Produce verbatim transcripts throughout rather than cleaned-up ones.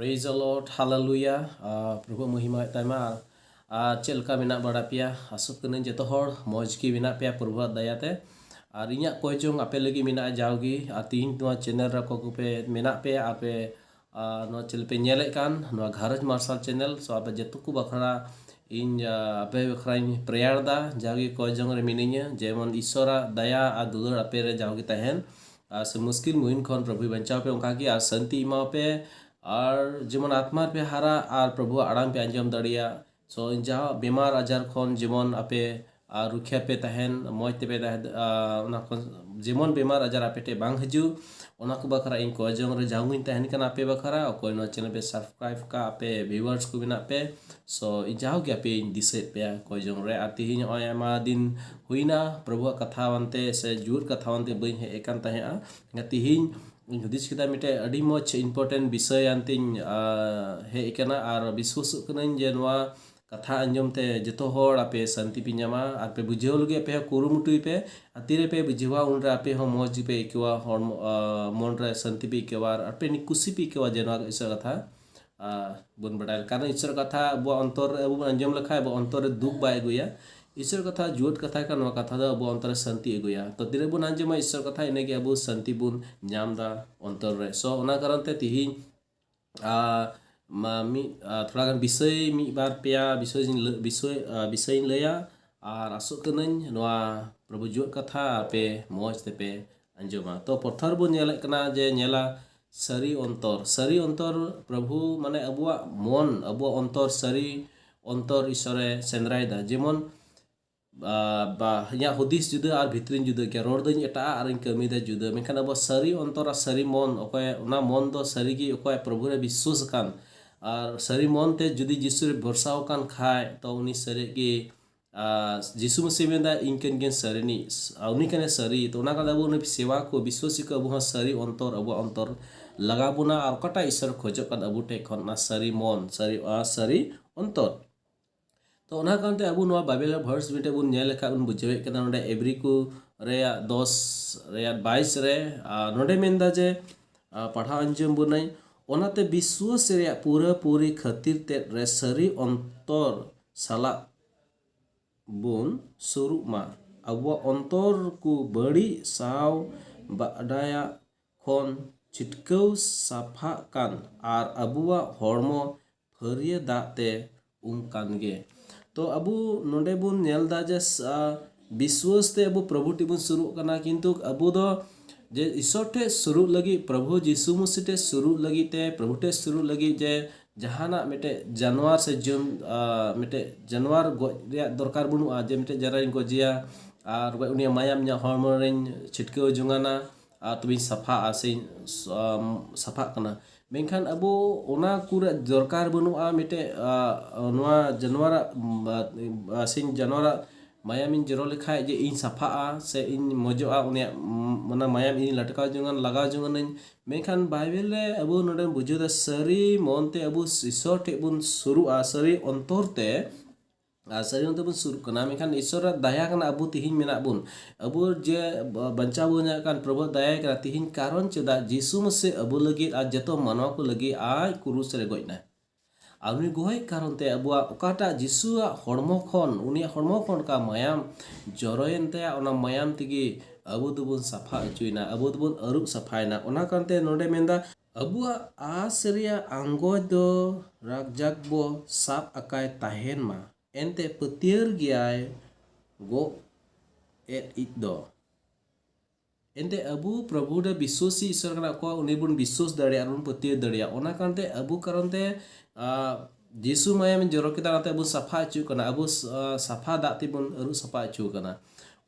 Praise the Lord, hallelujah. ᱟᱨ ᱯᱨᱚᱵᱷᱩ ᱢᱚᱦᱤᱢᱟᱭ ᱛᱟᱭᱢᱟ᱾ ᱟᱨ ᱪᱮᱫ ᱞᱮᱠᱟ ᱢᱮᱱᱟᱜ ᱵᱟᱲᱟ ᱯᱮᱭᱟ? ᱟᱥᱚᱜ ᱠᱟᱹᱱᱟᱹᱧ ᱡᱚᱛᱚ ᱦᱚᱲ ᱢᱚᱡᱽ ᱜᱮ ᱢᱮᱱᱟᱜ ᱯᱮᱭᱟ ᱯᱨᱚᱵᱷᱩᱣᱟᱜ ᱫᱟᱭᱟᱛᱮ᱾ ᱟᱨ ᱤᱧᱟᱹᱜ ᱠᱚᱭ ᱡᱚᱝ ᱟᱯᱮ ᱞᱟᱹᱜᱤᱫ ᱢᱮᱱᱟᱜᱼᱟ ᱡᱟᱣᱜᱮ᱾ ᱟᱨ ᱛᱤᱦᱤᱧ ᱱᱚᱣᱟ ᱪᱮᱱᱮᱞ ᱨᱮ ᱚᱠᱚᱭ ᱠᱚᱯᱮ ᱢᱮᱱᱟᱜ ᱯᱮᱭᱟ, ᱟᱯᱮ ᱟᱨ ᱱᱚᱣᱟ ᱪᱮᱱᱮᱞ ᱯᱮ ᱧᱮᱞᱮᱫ ᱠᱟᱱ ᱱᱚᱣᱟ ᱜᱷᱟᱨᱚᱸᱡᱽ ᱢᱟᱨᱥᱟᱞ ᱪᱮᱱᱮᱞ, so ᱟᱯᱮ ᱡᱚᱛᱚ ᱠᱚ ᱵᱟᱠᱷᱨᱟ ᱤᱧ ᱟᱨ ᱟᱯᱮ ᱵᱟᱠᱷᱨᱟᱧ ᱯᱨᱮᱭᱟᱨ ᱫᱟ᱾ ᱡᱟᱣᱜᱮ ᱠᱚᱭ ᱡᱚᱝ ᱨᱮ ᱢᱤᱱᱟᱹᱧᱟ, ᱡᱮᱢᱚᱱ ᱤᱥᱚᱨᱟᱜ ᱫᱟᱭᱟ ᱟᱨ ᱫᱩᱞᱟᱹᱲ ᱟᱯᱮ ᱨᱮ ᱡᱟᱣᱜᱮ ᱛᱟᱦᱮᱱ᱾ ᱟᱨ ᱥᱮ ᱢᱩᱥᱠᱤᱞ ᱢᱩᱦᱤᱱ ᱠᱷᱚᱱ ᱯᱨᱚᱵᱷᱩᱭ ᱵᱟᱧᱪᱟᱣ ᱯᱮ, ᱚᱱᱠᱟ ᱜᱮ ᱟᱨ ᱥᱟᱱᱛᱤ ᱮᱢᱟ ᱯᱮ᱾ ᱟᱨ ᱡᱮᱢᱚᱱ ᱟᱛᱢᱟ ᱨᱮᱯᱮ ᱦᱟᱨᱟ ᱟᱨ ᱯᱨᱚᱵᱷᱩᱣᱟᱜ ᱟᱲᱟᱝ ᱯᱮ ᱟᱸᱡᱚᱢ ᱫᱟᱲᱮᱭᱟᱜ᱾ So ᱡᱟᱦᱟᱸ ᱵᱮᱢᱟᱨ ᱟᱡᱟᱨ ᱠᱷᱚᱱ ᱡᱮᱢᱚᱱ ᱟᱯᱮ ᱟᱨ ᱨᱩᱠᱷᱤᱭᱟᱹ ᱯᱮ ᱛᱟᱦᱮᱱ, ᱢᱚᱡᱽ ᱛᱮᱯᱮ ᱛᱟᱦᱮᱸ, ᱟᱨ ᱚᱱᱟ ᱠᱷᱚᱱ ᱡᱮᱢᱚᱱ ᱵᱮᱢᱟᱨ ᱟᱡᱟᱨ ᱟᱯᱮ ᱴᱷᱮᱱ ᱵᱟᱝ ᱦᱤᱡᱩᱜ, ᱚᱱᱟ ᱠᱚ ᱵᱟᱠᱷᱨᱟ ᱤᱧ ᱠᱚᱭ ᱡᱚᱝ ᱨᱮ ᱡᱟᱣᱜᱤᱧ ᱛᱟᱦᱮᱱ ᱠᱟᱱᱟ ᱟᱯᱮ ᱵᱟᱠᱷᱨᱟ᱾ ᱚᱠᱚᱭ ᱱᱚᱣᱟ ᱪᱮᱱᱮᱞ ᱯᱮ ᱥᱟᱵᱥᱠᱨᱟᱭᱤᱵ ᱠᱟᱜ, ᱟᱯᱮ ᱵᱷᱤᱣᱟᱨᱥ ᱠᱚ ᱢᱮᱱᱟᱜ ᱯᱮ, so ᱤᱧ ᱡᱟᱣᱜᱮ ᱟᱯᱮᱧ ᱫᱤᱥᱟᱹᱭᱮᱫ ᱯᱮᱭᱟ ᱠᱚᱭ ᱡᱚᱝ ᱨᱮ᱾ ᱟᱨ ᱛᱤᱦᱤᱧ ᱱᱚᱜᱼᱚᱭ ᱟᱭᱢᱟ ᱫᱤᱱ ᱦᱩᱭᱱᱟ ᱯᱨᱚᱵᱷᱩᱣᱟᱜ ᱠᱟᱛᱷᱟ ᱟᱱᱛᱮ ᱥᱮ ᱡᱩᱣᱟᱹᱨ ᱠᱟᱛᱷᱟ ᱟᱱᱛᱮ ᱵᱟᱹᱧ ᱦᱮᱡ ᱟᱠᱟᱱ ᱛᱟᱦᱮᱸᱜᱼᱟ᱾ ᱛᱤᱦᱤᱧ ᱤᱧ ᱦᱩᱫᱤᱥ ᱠᱮᱫᱟ ᱢᱤᱫᱴᱮᱡ ᱟᱹᱰᱤ ᱢᱚᱡᱽ important ᱵᱤᱥᱚᱭ ᱟᱱᱛᱤᱧ, ᱟᱨ, ᱦᱮᱡ ᱟᱠᱟᱱᱟ, ᱟᱨ ᱵᱤᱥᱣᱟᱥᱚᱜ ᱠᱟᱹᱱᱟᱹᱧ ᱡᱮ ᱱᱚᱣᱟ ᱠᱟᱛᱷᱟ ᱟᱸᱡᱚᱢ ᱛᱮ ᱡᱚᱛᱚ ᱦᱚᱲ ᱟᱯᱮ ᱥᱟᱱᱛᱤ ᱯᱮ ᱧᱟᱢᱟ᱾ ᱟᱨ ᱯᱮ ᱵᱩᱡᱷᱟᱹᱣ ᱞᱟᱹᱜᱤᱫ ᱟᱯᱮ ᱦᱚᱸ ᱠᱩᱨᱩᱢᱩᱴᱩᱭ ᱯᱮ᱾ ᱟᱨ ᱛᱤᱨᱮ ᱯᱮ ᱵᱩᱡᱷᱟᱹᱣᱟ ᱩᱱᱨᱮ ᱟᱯᱮ ᱦᱚᱸ ᱢᱚᱡᱽ ᱜᱮᱯᱮ ᱟᱹᱭᱠᱟᱹᱣᱟ, ᱦᱚᱲᱢᱚ, ᱟᱨ, ᱢᱚᱱ ᱨᱮ ᱥᱟᱱᱛᱤ ᱯᱮ ᱟᱹᱭᱠᱟᱹᱣᱟ ᱟᱨ ᱟᱯᱮ ᱱᱤ-, ᱠᱩᱥᱤ ᱯᱮ ᱟᱹᱭᱠᱟᱹᱣᱟ ᱡᱮ ᱱᱚᱣᱟ ᱤᱥᱚᱨ ᱠᱟᱛᱷᱟ ᱟᱨ ᱵᱚᱱ ᱵᱟᱰᱟᱭ ᱞᱮᱠᱷᱟᱱ ᱤᱥᱚᱨ ᱠᱟᱛᱷᱟ ᱟᱵᱚᱣᱟᱜ ᱚᱱᱛᱚᱨ ᱨᱮ ᱟᱵᱚ ᱵᱚᱱ ᱟᱸᱡᱚᱢ ᱞᱮᱠᱷᱟᱱ ᱟᱵᱚ ᱚᱱᱛᱚᱨ ᱨᱮ ᱫᱩᱠ ᱵᱟᱭ ᱟᱹᱜᱩᱭᱟ᱾ ᱤᱥᱚᱨ ᱠᱟᱛᱷᱟ ᱡᱩᱣᱟᱹᱛ ᱠᱟᱛᱷᱟ ᱠᱟᱱᱟ, ᱱᱚᱣᱟ ᱠᱟᱛᱷᱟ ᱫᱚ ᱟᱵᱚ ᱚᱱᱛᱚᱨ ᱨᱮ ᱥᱟᱱᱛᱤ ᱟᱹᱜᱩᱭᱟ᱾ ᱛᱚ ᱛᱤᱱᱟᱹᱜ ᱵᱚᱱ ᱟᱸᱡᱚᱢᱟ ᱤᱥᱚᱨ ᱠᱟᱛᱷᱟ, ᱤᱱᱟᱹᱜᱮ ᱟᱵᱚ ᱥᱟᱱᱛᱤ ᱵᱚᱱ ᱧᱟᱢ ᱮᱫᱟ ᱚᱱᱛᱚᱨ ᱨᱮ᱾ So ᱚᱱᱟ ᱠᱟᱨᱚᱱ ᱛᱮ ᱛᱤᱦᱤᱧ, ᱟᱨ, ᱢᱟ, ᱢᱤᱫ, ᱟᱨ, ᱛᱷᱚᱲᱟ ᱜᱟᱱ ᱵᱤᱥᱚᱭ, ᱢᱤᱫ ᱵᱟᱨ ᱯᱮᱭᱟ ᱵᱤᱥᱚᱭ ᱤᱧ ᱞᱟᱹ-, ᱵᱤᱥᱚᱭ, ᱟᱨ, ᱵᱤᱥᱚᱭ ᱤᱧ ᱞᱟᱹᱭᱟ᱾ ᱟᱨ ᱟᱥᱚᱜ ᱠᱟᱹᱱᱟᱹᱧ ᱱᱚᱣᱟ ᱯᱨᱚᱵᱷᱩ ᱡᱩᱣᱟᱹᱛ ᱠᱟᱛᱷᱟ ᱟᱯᱮ ᱢᱚᱡᱽ ᱛᱮᱯᱮ ᱟᱸᱡᱚᱢᱟ᱾ ᱛᱚ ᱯᱨᱚᱛᱷᱚᱢ ᱨᱮᱵᱚᱱ ᱧᱮᱞᱮᱫ ᱠᱟᱱᱟ ᱡᱮ ᱧᱮᱞᱟ ᱥᱟᱹᱨᱤ ᱚᱱᱛᱚᱨ᱾ ᱥᱟᱹᱨᱤ ᱚᱱᱛᱚᱨ ᱯᱨᱚᱵᱷᱩ ᱢᱟᱱᱮ ᱟᱵᱚᱣᱟᱜ ᱢᱚᱱ, ᱟᱵᱚᱣᱟᱜ ᱚᱱᱛᱚᱨ, ᱥᱟᱹᱨᱤ ᱚᱱᱛᱚᱨ ᱤᱥᱚᱨᱮ ᱥᱮᱸᱫᱽᱨᱟᱭᱮᱫᱟ᱾ ᱡᱮᱢᱚᱱ, ᱟ, ᱵᱟ, ᱤᱧᱟᱹᱜ ᱦᱩᱫᱤᱥ ᱡᱩᱫᱟᱹ ᱟᱨ ᱵᱷᱤᱛᱨᱤᱧ ᱡᱩᱫᱟᱹ ᱜᱮᱭᱟ, ᱨᱚᱲ ᱫᱟᱹᱧ ᱮᱴᱟᱜ ᱟᱨ ᱤᱧ ᱠᱟᱹᱢᱤᱭᱮᱫᱟ ᱡᱩᱫᱟᱹ᱾ ᱢᱮᱱᱠᱷᱟᱱ ᱟᱵᱚ ᱥᱟᱹᱨᱤ ᱚᱱᱛᱚᱨ ᱟᱨ ᱥᱟᱹᱨᱤ ᱢᱚᱱ, ᱚᱠᱚᱭ ᱚᱱᱟ ᱢᱚᱱ ᱫᱚ ᱥᱟᱹᱨᱤ ᱜᱮ ᱚᱠᱚᱭ ᱯᱨᱚᱵᱷᱩ ᱨᱮ ᱵᱤᱥᱣᱟᱥ ᱟᱠᱟᱱ ᱟᱨ ᱥᱟᱹᱨᱤ ᱢᱚᱱ ᱛᱮ ᱡᱩᱫᱤ ᱡᱤᱥᱩ ᱨᱮ ᱵᱷᱚᱨᱥᱟ ᱟᱠᱟᱱ ᱠᱷᱟᱡ, ᱛᱚ ᱩᱱᱤ ᱥᱟᱹᱨᱤ ᱜᱮ, ᱟ, ᱡᱤᱥᱩ ᱢᱟᱹᱥᱤ ᱢᱮᱱᱫᱟ, "ᱤᱧ ᱠᱟᱱ ᱜᱤᱭᱟᱹᱧ ᱥᱟᱹᱨᱤᱱᱤᱡ", ᱟ, ᱩᱱᱤ ᱠᱟᱱᱟᱭ ᱥᱟᱹᱨᱤ᱾ ᱛᱚ ᱚᱱᱟ ᱠᱟᱛᱮ ᱟᱵᱚ ᱩᱱᱤ ᱥᱮᱣᱟ ᱠᱚ, ᱵᱤᱥᱣᱟᱥᱤ ᱠᱚ ᱟᱵᱚ ᱦᱚᱸ ᱥᱟᱹᱨᱤ ᱚᱱᱛᱚᱨ ᱟᱵᱚᱣᱟᱜ ᱚᱱᱛᱚᱨ ᱞᱟᱜᱟᱣ ᱵᱚᱱᱟ᱾ ᱟᱨ ᱚᱠᱟᱴᱟᱜ ᱤᱥᱚᱨ ᱠᱷᱚᱡᱚᱜ ᱠᱟᱱ ᱟᱵᱚ ᱴᱷᱮᱡ ᱠᱷᱚᱱ ᱚᱱᱟ ᱥᱟᱹᱨᱤ ᱢᱚᱱ, ᱥᱟᱹᱨᱤ, ᱟ, ᱥᱟᱹᱨᱤ ᱚᱱᱛᱚᱨ᱾ ᱛᱚ ᱚᱱᱟ ᱠᱟᱨᱚᱱ ᱛᱮ ᱟᱵᱚ ᱱᱚᱣᱟ ᱵᱟᱭᱵᱮᱞ ᱨᱮ ᱵᱷᱟᱨᱥ ᱢᱤᱫᱴᱮᱡ ᱵᱚᱱ ᱧᱮᱞ ᱞᱮᱠᱷᱟᱡ ᱵᱚᱱ ᱵᱩᱡᱷᱟᱹᱣᱮᱫ ᱠᱟᱱᱟ, ᱱᱚᱰᱮ ᱮᱵᱨᱤ ᱠᱚ ᱨᱮᱭᱟᱜ ᱫᱚᱥ ᱨᱮᱭᱟᱜ ᱵᱟᱭᱤᱥ ᱨᱮ, ᱟᱨ ᱱᱚᱰᱮ ᱢᱮᱱᱫᱟ ᱡᱮ, ᱟᱨ ᱯᱟᱲᱦᱟᱣ ᱟᱸᱡᱚᱢ ᱵᱚᱱᱟᱹᱧ, ᱚᱱᱟᱛᱮ ᱵᱤᱥᱣᱟᱹᱥ ᱨᱮᱭᱟᱜ ᱯᱩᱨᱟᱹᱯᱩᱨᱤ ᱠᱷᱟᱹᱛᱤᱨ ᱛᱮᱫ ᱨᱮ ᱥᱟᱹᱨᱤ ᱚᱱᱛᱚᱨ ᱥᱟᱞᱟᱜ ᱵᱚᱱ ᱥᱩᱨᱩᱜ ᱢᱟ᱾ ᱟᱵᱚᱣᱟᱜ ᱚᱱᱛᱚᱨ ᱠᱚ ᱵᱟᱹᱲᱤᱡ ᱥᱟᱶ ᱵᱟᱰᱟᱭᱟᱜ ᱠᱷᱚᱱ ᱪᱷᱤᱴᱠᱟᱹᱣ ᱥᱟᱯᱷᱟᱜ ᱠᱟᱱ ᱟᱨ ᱟᱵᱚᱣᱟᱜ ᱦᱚᱲᱢᱚ ᱯᱷᱟᱹᱨᱭᱟᱹ ᱫᱟᱜ ᱛᱮ ᱩᱢ ᱠᱟᱱ ᱜᱮ᱾ ᱛᱚ ᱟᱵᱚ ᱱᱚᱰᱮ ᱵᱚᱱ ᱧᱮᱞ ᱮᱫᱟ ᱡᱮ ᱥᱟ-, ᱵᱤᱥᱣᱟᱹᱥ ᱛᱮ ᱟᱵᱚ ᱯᱨᱚᱵᱷᱩ ᱴᱷᱮᱱ ᱵᱚᱱ ᱥᱩᱨᱩᱜ ᱠᱟᱱᱟ, ᱠᱤᱱᱛᱩ ᱟᱵᱚ ᱫᱚ ᱡᱮ ᱤᱥᱚᱨ ᱴᱷᱮᱱ ᱥᱩᱨᱩᱜ ᱞᱟᱹᱜᱤᱫ, ᱯᱨᱚᱵᱷᱩ ᱡᱤᱥᱩ ᱢᱟᱹᱥᱤ ᱴᱷᱮᱱ ᱥᱩᱨᱩᱜ ᱞᱟᱹᱜᱤᱫ ᱛᱮ, ᱯᱨᱚᱵᱷᱩ ᱴᱷᱮᱱ ᱥᱩᱨᱩᱜ ᱞᱟᱹᱜᱤᱫ ᱡᱮ ᱡᱟᱦᱟᱱᱟᱜ ᱢᱤᱫᱴᱮᱡ ᱡᱟᱱᱣᱟᱨ ᱥᱮ ᱡᱚᱱ-, ᱟ, ᱢᱤᱫᱴᱮᱡ ᱡᱟᱱᱣᱟᱨ ᱜᱚᱡ ᱨᱮᱭᱟᱜ ᱫᱚᱨᱠᱟᱨ ᱵᱟᱹᱱᱩᱜᱼᱟ, ᱡᱮ ᱢᱤᱫᱴᱮᱡ ᱡᱟᱱᱣᱟᱨᱤᱧ ᱜᱚᱡᱮᱭᱟ ᱟᱨ ᱜᱚᱡ ᱩᱱᱤᱭᱟᱜ ᱢᱟᱭᱟᱢ ᱤᱧᱟᱹᱜ ᱦᱚᱲᱢᱚ ᱨᱤᱧ ᱪᱷᱤᱴᱠᱟᱹᱣ ᱡᱚᱝᱟᱱᱟ ᱟᱨ ᱛᱚᱵᱮᱧ ᱥᱟᱯᱷᱟᱜᱼᱟ ᱥᱮᱧ ᱥ-, ᱟᱢ, ᱥᱟᱯᱷᱟᱜ ᱠᱟᱱᱟ᱾ ᱢᱮᱱᱠᱷᱟᱱ ᱟᱵᱚ ᱚᱱᱟ ᱠᱚᱨᱮ ᱫᱚᱨᱠᱟᱨ ᱵᱟᱹᱱᱩᱜᱼᱟ ᱢᱤᱫᱴᱮᱡ, ᱟ, ᱱᱚᱣᱟ ᱡᱟᱱᱣᱟᱨᱟᱜ, ᱟ, ᱥᱮᱧ ᱡᱟᱱᱣᱟᱨᱟᱜ ᱢᱟᱭᱟᱢᱤᱧ ᱡᱚᱨᱚ ᱞᱮᱠᱷᱟᱡ ᱡᱮ ᱤᱧ ᱥᱟᱯᱷᱟᱜᱼᱟ ᱥᱮ ᱤᱧ ᱢᱚᱡᱚᱜᱼᱟ, ᱩᱱᱤᱭᱟᱜ, ᱚᱱᱟ ᱢᱟᱭᱟᱢ ᱤᱧ ᱞᱟᱴᱠᱟᱣ ᱡᱚᱝᱟᱱ, ᱞᱟᱜᱟᱣ ᱡᱚᱝᱟᱱᱟᱹᱧ᱾ ᱢᱮᱱᱠᱷᱟᱱ ᱵᱟᱭᱵᱮᱞ ᱨᱮ ᱟᱵᱚ ᱱᱚᱰᱮ ᱵᱩᱡᱷᱟᱹᱣ ᱫᱟ ᱥᱟᱹᱨᱤ ᱢᱚᱱ ᱛᱮ ᱟᱵᱚ ᱤᱥᱚᱨ ᱴᱷᱮᱡ ᱵᱚᱱ ᱥᱩᱨᱩᱜᱼᱟ, ᱥᱟᱹᱨᱤ ᱚᱱᱛᱚᱨ ᱛᱮ, ᱟᱨ ᱥᱟᱹᱨᱤ ᱚᱱᱛᱚᱨ ᱵᱚᱱ ᱥᱩᱨᱩᱜ ᱠᱟᱱᱟ᱾ ᱢᱮᱱᱠᱷᱟᱱ ᱤᱥᱚᱨᱟᱜ ᱫᱟᱭᱟ ᱠᱟᱱᱟ ᱟᱵᱚ ᱛᱤᱦᱤᱧ ᱢᱮᱱᱟᱜ ᱵᱚᱱ᱾ ᱟᱵᱚ ᱡᱮ ᱵᱟᱧᱪᱟᱣ ᱵᱚᱱ ᱧᱟᱢ ᱠᱟᱱ ᱯᱨᱚᱵᱷᱩ ᱫᱟᱭᱟ ᱠᱟᱱᱟ ᱛᱤᱦᱤᱧ, ᱠᱟᱨᱚᱱ ᱪᱮᱫᱟᱜ ᱡᱤᱥᱩ ᱢᱟᱹᱥᱤ ᱟᱵᱚ ᱞᱟᱹᱜᱤᱫ ᱟᱨ ᱡᱚᱛᱚ ᱢᱟᱱᱣᱟ ᱠᱚ ᱞᱟᱹᱜᱤᱫ ᱟᱡ ᱠᱩᱨᱩᱥ ᱨᱮ ᱜᱚᱡ ᱱᱟᱭ᱾ ᱟᱨ ᱩᱱᱤ ᱜᱚᱡ ᱠᱟᱨᱚᱱ ᱛᱮ ᱟᱵᱚᱣᱟᱜ ᱚᱠᱟᱴᱟᱜ ᱡᱤᱥᱩᱣᱟᱜ ᱦᱚᱲᱢᱚ ᱠᱷᱚᱱ, ᱩᱱᱤᱭᱟᱜ ᱦᱚᱲᱢᱚ ᱠᱷᱚᱱ ᱚᱠᱟ ᱢᱟᱭᱟᱢ ᱡᱚᱨᱚᱭᱮᱱ ᱛᱟᱭᱟ, ᱚᱱᱟ ᱢᱟᱭᱟᱢ ᱛᱮᱜᱮ ᱟᱵᱚ ᱫᱚᱵᱚᱱ ᱥᱟᱯᱷᱟ ᱦᱚᱪᱚᱭᱮᱱᱟ, ᱟᱵᱚ ᱫᱚᱵᱚᱱ ᱟᱹᱨᱩᱵ ᱥᱟᱯᱷᱟᱭᱮᱱᱟ᱾ ᱚᱱᱟ ᱠᱟᱨᱚᱱ ᱛᱮ ᱱᱚᱰᱮ ᱢᱮᱱᱫᱟ, ᱟᱵᱚᱣᱟᱜ ᱟᱸᱥ ᱨᱮᱭᱟᱜ ᱟᱸᱜᱚᱪ ᱫᱚ ᱨᱟᱠᱡᱟᱠ ᱵᱚ ᱥᱟᱵ ᱟᱠᱟᱭ ᱛᱟᱦᱮᱱ ᱢᱟ, ᱮᱱᱛᱮ ᱯᱟᱹᱛᱭᱟᱹᱨ ᱜᱮᱭᱟᱭ ᱜᱚᱜ ᱮᱫ ᱤᱡ ᱫᱚ᱾ ᱮᱱᱛᱮ ᱟᱵᱚ ᱯᱨᱚᱵᱷᱩ ᱨᱮ ᱵᱤᱥᱣᱟᱥᱤ ᱤᱥᱚᱨ ᱠᱟᱱᱟ ᱠᱚ, ᱩᱱᱤ ᱵᱚᱱ ᱵᱤᱥᱣᱟᱥ ᱫᱟᱲᱮᱭᱟᱜᱼᱟ ᱟᱨ ᱵᱚᱱ ᱯᱟᱹᱛᱭᱟᱹᱣ ᱫᱟᱲᱮᱭᱟᱜᱼᱟ᱾ ᱚᱱᱟ ᱠᱟᱨᱚᱱ ᱛᱮ ᱟᱵᱚ ᱠᱟᱨᱚᱱ ᱛᱮ, ᱟ, ᱡᱤᱥᱩ ᱢᱟᱭᱟᱢᱮ ᱡᱚᱨᱚ ᱠᱮᱫᱟ, ᱚᱱᱟᱛᱮ ᱟᱵᱚ ᱥᱟᱯᱷᱟ ᱦᱚᱪᱚᱜ ᱠᱟᱱᱟ, ᱟᱵᱚ ᱥ-, ᱟ, ᱥᱟᱯᱷᱟ ᱫᱟᱜ ᱛᱮᱵᱚᱱ ᱟᱹᱨᱩᱵ ᱥᱟᱯᱷᱟ ᱦᱚᱪᱚ ᱠᱟᱱᱟ᱾